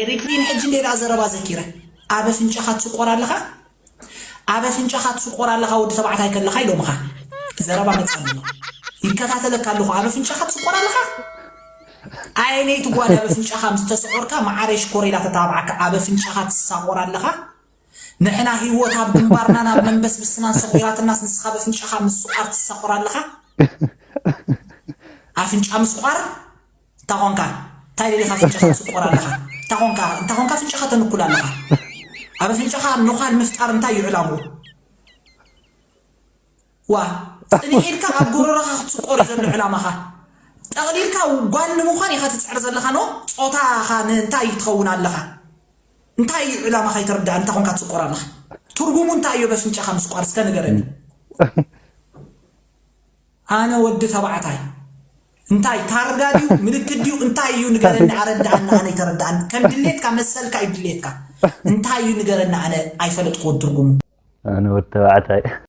ኤሪክሊን ሕጂ እንዴ ደኣ ዘረባ ዘኪረ። ኣብ ኣፍንጫኻ ትስቆር ኣለኻ? ኣብ ኣፍንጫኻ ትስቆር ኣለኻ ወዲ ተባዕታይ ከለኻ ኢሎምኻ። ዘረባ መጻኒ ኣሎ። ይከታተለካ ኣለኹ። ኣብ ኣፍንጫኻ ትስቆር ኣለኻ? ኣየነይቲ ጓል ኣብ ኣፍንጫኻ ምስ ተሰቆርካ መዓረይ ሽኮር ኢላ ተታብዓካ? ኣብ ኣፍንጫኻ ትሳቆር ኣለኻ? ንሕና ህይወት ኣብ ግንባርና ናብ መንበስብስናን ሰቂራትናስ ንስኻ ኣብ ኣፍንጫኻ ምስቋር ትሳቆር ኣለኻ? ኣፍንጫ ምስቋር እንታይ ኾንካ? እንታይ ደሊኻ ኣፍንጫኻ ትስቆር ኣለኻ? እንታይ ኾንካ? እንታይ ኾንካ ኣፍንጫኻ ተንኩል ኣለኻ? ኣብ ኣፍንጫኻ ኖኻል ምፍጣር እንታይ እዩ ዕላምኡ? ዋ ጽንሕ ኢልካ ኣብ ጎረሮኻ ክትስቆር እዩ ዘሎ ዕላማኻ። ጠቕሊልካ ጓል ንምዃን ኢኻ ትጽዕር ዘለኻ ኖ ጾታኻ ንእንታይ ትኸውን ኣለኻ? እንታይ እዩ ዕላማኻ ይተረዳእን እንታይ ኾንካ ትስቆር ኣለኻ? ትርጉሙ እንታይ እዩ በፍንጫኻ ምስቋር እስከ ንገረኒ። ኣነ ወዲ ተባዕታይ እንታይ ታርጋ ድዩ ምልክት ድዩ እንታይ እዩ ንገረኒ ኣረዳእኒ ኣነ ይተረዳእኒ ከም ድሌትካ መሰልካ እዩ ድሌትካ እንታይ እዩ ንገረኒ ኣነ ኣይፈለጥኩዎን ትርጉሙ። ኣነ ወዲ ተባዕታይ